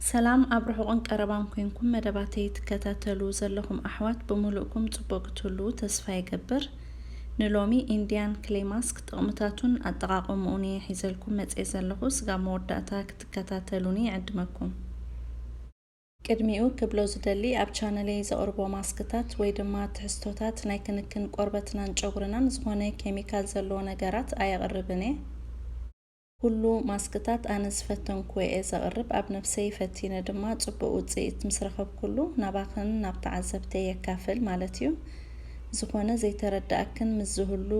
ሰላም፣ ኣብ ርሑቕን ቀረባን ኮንኩም መደባተይ ትከታተሉ ዘለኹም ኣሕዋት ብምሉእኩም ጽቡቕ ክትህልዉ ተስፋ ይገብር። ንሎሚ ኢንድያን ክሌ ማስክ ጥቕምታቱን ኣጠቓቕምኡን እየ ሒዘልኩም መጽየ ዘለኹ። ስጋብ መወዳእታ ክትከታተሉኒ ይዕድመኩም። ቅድሚኡ ክብሎ ዝደሊ፣ ኣብ ቻነለይ ዘቕርቦ ማስክታት ወይ ድማ ትሕዝቶታት ናይ ክንክን ቆርበትናን ጨጉርናን ዝኾነ ኬሚካል ዘለዎ ነገራት ኣየቕርብን እየ። ኩሉ ማስክታት ኣነ ዝፈተንኩ እየ ዘቕርብ፣ ኣብ ነብሰይ ፈቲነ ድማ ጽቡቕ ውጽኢት ምስ ረኸብኩሉ ናባኽን ናብ ተዓዘብተይ የካፍል ማለት እዩ። ዝኾነ ዘይተረዳእክን ምስ ዝህሉ፣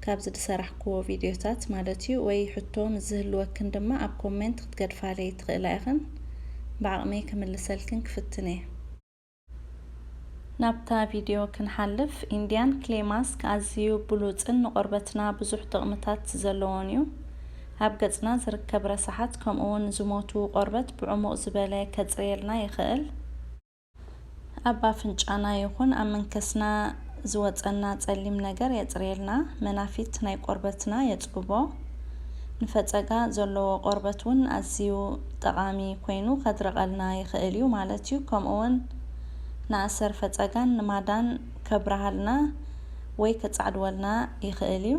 ካብዚ ዝሰራሕክዎ ቪድዮታት ማለት እዩ፣ ወይ ሕቶ ምስ ዝህልወክን ድማ ኣብ ኮሜንት ክትገድፋለይ ትኽእላ ኢኽን። ብዓቕመይ ክምልሰልክን ክፍትን እየ። ናብታ ቪድዮ ክንሓልፍ፣ ኢንድያን ክሌ ማስክ ኣዝዩ ብሉጽን ንቆርበትና ብዙሕ ጥቕምታት ዘለዎን እዩ። ኣብ ገጽና ዝርከብ ረሳሓት ከምኡውን ዝሞቱ ቆርበት ብዕሙቕ ዝበለ ከጽርየልና ይኽእል። ኣብ ኣፍንጫና ይኹን ኣብ መንከስና ዝወጸና ጸሊም ነገር የጽርየልና፣ መናፊት ናይ ቆርበትና የጽብቦ። ንፈጸጋ ዘለዎ ቆርበት እውን ኣዝዩ ጠቓሚ ኮይኑ ከድርቐልና ይኽእል እዩ ማለት እዩ። ከምኡውን ንኣሰር ፈጸጋን ንማዳን ከብርሃልና ወይ ከጻዕድወልና ይኽእል እዩ።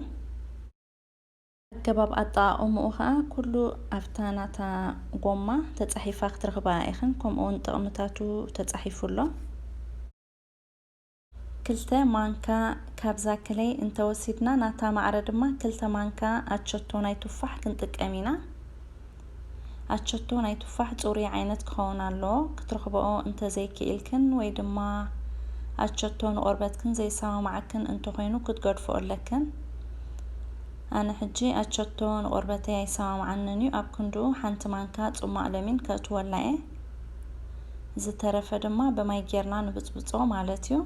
ኣገባብ ኣጠቓቕምኡ ኸኣ ኩሉ ኣብታ ናታ ጎማ ተጻሒፋ ክትረኽባ ኢኽን፣ ከምኡውን ጥቕምታቱ ተጻሒፉ ኣሎ። ክልተ ማንካ ካብዛ ክለይ እንተወሲድና፣ ናታ ማዕረ ድማ ክልተ ማንካ ኣቸቶ ናይ ቱፋሕ ክንጥቀም ኢና። ኣቸቶ ናይ ቱፋሕ ጽሩይ ዓይነት ክኸውን ኣለዎ። ክትረኽብኦ እንተዘይክኢልክን ወይ ድማ ኣቸቶ ንቆርበትክን ዘይሰማማዓክን እንተኾይኑ ክትገድፍኦ ኣለክን። ኣነ ሕጂ ኣቸቶ ንቆርበተይ ኣይሰማማዓንን እዩ። ኣብ ክንድኡ ሓንቲ ማንካ ጽሟቕ ለሚን ከእትወላ እየ። ዝተረፈ ድማ ብማይ ጌርና ንብጽብጾ ማለት እዩ።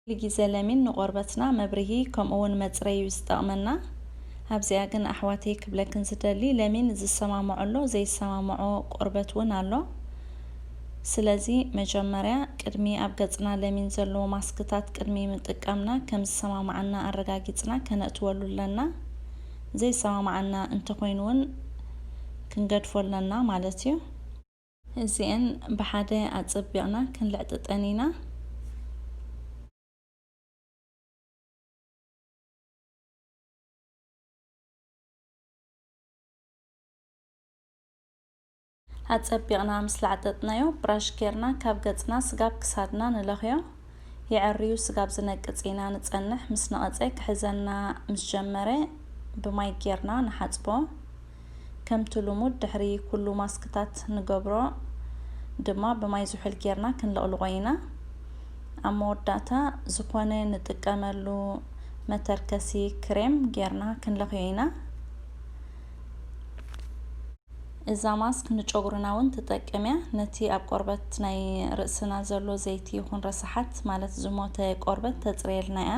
ኩሉ ግዜ ለሚን ንቆርበትና መብርሂ ከምኡ እውን መጽረይ እዩ ዝጠቕመና። ኣብዚኣ ግን ኣሕዋተይ ክብለክን ዝደሊ፣ ለሚን ዝሰማምዖ ኣሎ፣ ዘይሰማምዖ ቆርበት እውን ኣሎ። ስለዚ መጀመርያ ቅድሚ ኣብ ገጽና ለሚን ዘለዎ ማስክታት ቅድሚ ምጥቃምና ከም ዝሰማምዓና ኣረጋጊጽና ከነእትወሉ ኣለና። ዘይሰማምዓና እንተኾይኑ እውን ክንገድፎ ኣለና ማለት እዩ። እዚአን ብሓደ ኣጸቢቕና ክንልዕጥጠን ኢና። ኣጸቢቕና ምስ ላዕጠጥናዮ፣ ብራሽ ጌርና ካብ ገጽና ስጋብ ክሳድና ንለኽዮ። የዐርዩ ስጋብ ዝነቅጽ ኢና ንጸንሕ። ምስ ነቐጸ ክሕዘና ምስ ጀመረ፣ ብማይ ጌርና ንሓጽቦ። ከምቲ ልሙድ ድሕሪ ኩሉ ማስክታት ንገብሮ ድማ ብማይ ዝሑል ጌርና ክንልቕልቖ ኢና። ኣብ መወዳእታ ዝኾነ ንጥቀመሉ መተርከሲ ክሬም ጌርና ክንለኽዮ ኢና። እዛ ማስክ ንጨጉርና እውን ትጠቅም እያ። ነቲ ኣብ ቆርበት ናይ ርእስና ዘሎ ዘይቲ ይኹን ረሳሓት፣ ማለት ዝሞተ ቆርበት ተጽርየልና እያ።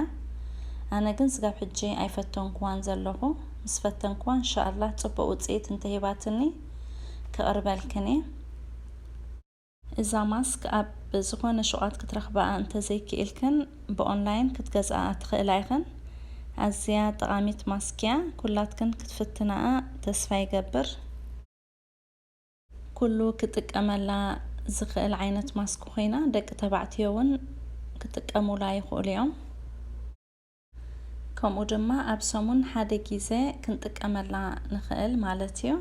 ኣነ ግን ስጋብ ሕጂ ኣይፈተንኩዋን ዘለኹ። ምስ ፈተንኩዋ እንሻኣላህ ጽቡቕ ውጽኢት እንተሂባትኒ ክቕርበልክን እየ። እዛ ማስክ ኣብ ዝኾነ ሹቓት ክትረኽብኣ እንተዘይክኢልክን ብኦንላይን ክትገዝኣ ትኽእላ ኢኽን። ኣዝያ ጠቓሚት ማስክ እያ። ኩላትክን ክትፍትናኣ ተስፋ ይገብር። ኩሉ ክጥቀመላ ዝኽእል ዓይነት ማስክ ኮይና፣ ደቂ ተባዕትዮ እውን ክጥቀሙላ ይኽእሉ እዮም። ከምኡ ድማ ኣብ ሰሙን ሓደ ግዜ ክንጥቀመላ ንኽእል ማለት እዩ።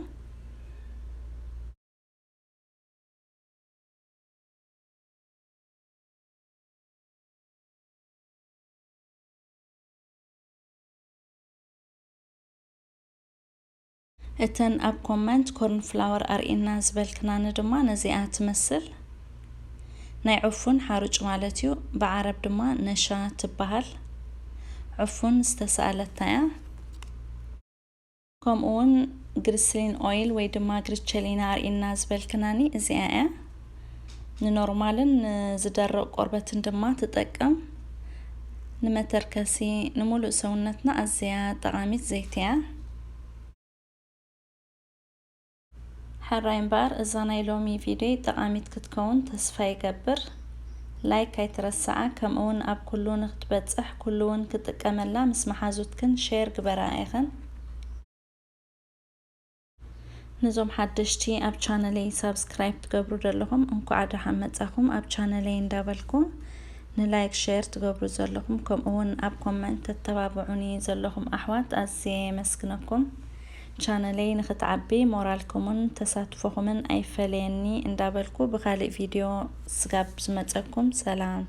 እተን ኣብ ኮመንት ኮርን ፍላወር ኣርእየና ዝበልክናኒ ድማ ነዚኣ ትመስል። ናይ ዕፉን ሓሩጭ ማለት እዩ። ብዓረብ ድማ ነሻ ትበሃል። ዕፉን ዝተሰኣለታ እያ። ከምኡ እውን ግሪስሊን ኦይል ወይ ድማ ግሪቸሊና ኣርእየና ዝበልክናኒ እዚኣ እያ። ንኖርማልን ንዝደርቕ ቆርበትን ድማ ትጠቅም። ንመተርከሲ ንሙሉእ ሰውነትና ኣዝያ ጠቓሚት ዘይቲ እያ። ሕራይ እምበኣር እዛ ናይ ሎሚ ቪድዮ ጠቓሚት ክትከውን ተስፋ ይገብር። ላይክ ኣይትረስዓ፣ ከምኡ እውን ኣብ ኩሉ ንክትበጽሕ ኩሉ እውን ክጥቀመላ ምስ መሓዙትክን ሼር ግበራ ኢኽን። ነዞም ሓደሽቲ ኣብ ቻነለይ ሳብስክራይብ ትገብሩ ዘለኹም እንኳዕ ደሓን መጻኹም ኣብ ቻነለይ እንዳበልኩ፣ ንላይክ ሼር ትገብሩ ዘለኹም ከምኡ እውን ኣብ ኮመንት ተተባብዑኒ ዘለኹም ኣሕዋት ኣዝየ የመስግነኩም። ቻነለይ ንክትዓቢ ሞራልኩምን ተሳትፎኹምን ኣይፈለየኒ እንዳበልኩ ብካሊእ ቪድዮ ስጋብ ዝመጸኩም ሰላም።